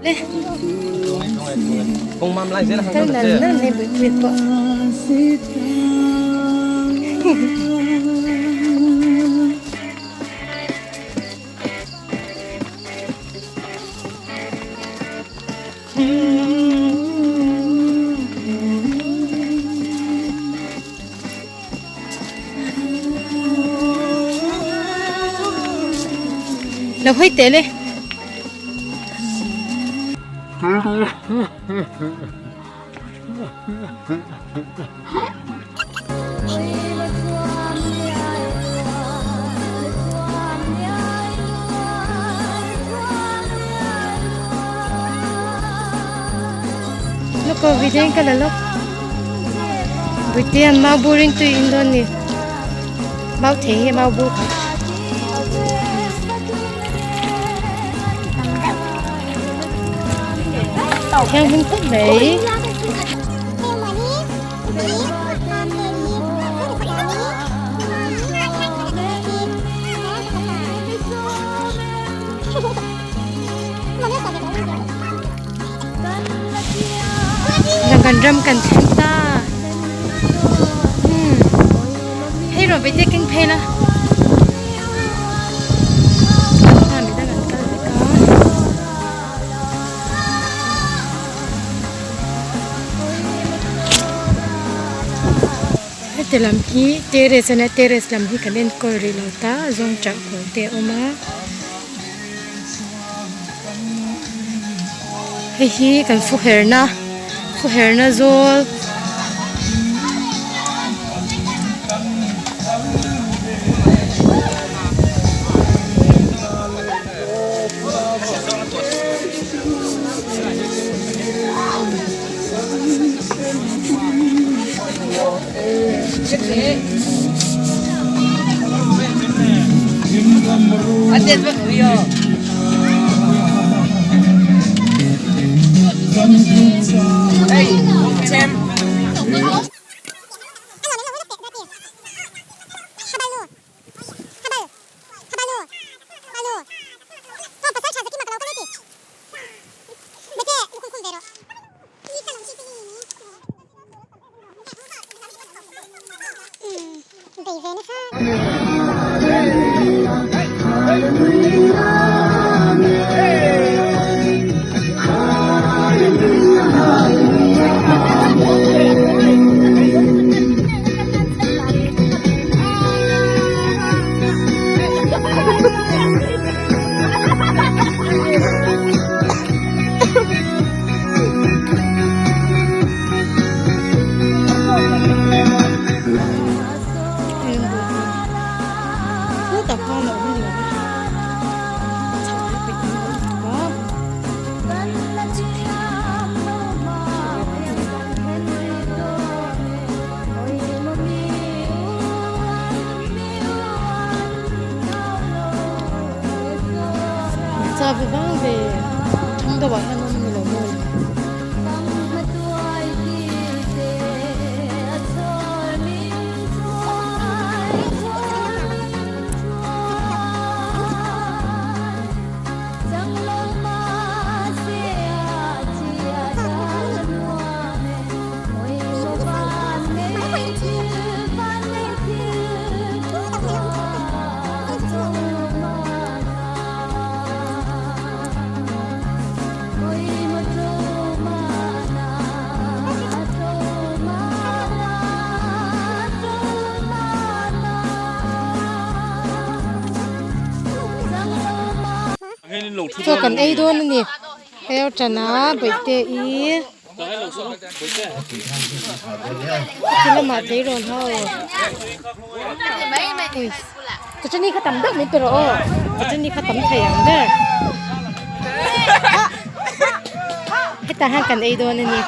Le. Kal nal nal mai buipui pawh. Lo hawi teh le. Lawk aw video in ka la lawk. Buitean mau burin tui in dawn ni. Mau thei nge mau bur kha. Thianghlim khawp mai. Kan ram kan thleng ta umm hei rawh vei te keng phei la midang an kal vek a. Heti lam hi terrace a nia terrace lam hi kan enkawl rih lo ta zawng chah kawr te a awm a hei hi kan fu herna fu herna zawl. Cha ve vang ve thang deuh ah hian awm a ni lo maw le. Chaw kan ei dawn a ni heo tana bawihte i ti lamah tleirawl ho chutani kha tam deuh mai pe rawh aw chutani kha tam thei ang ber hetah hian kan ei dawn a ni.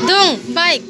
Dung bike.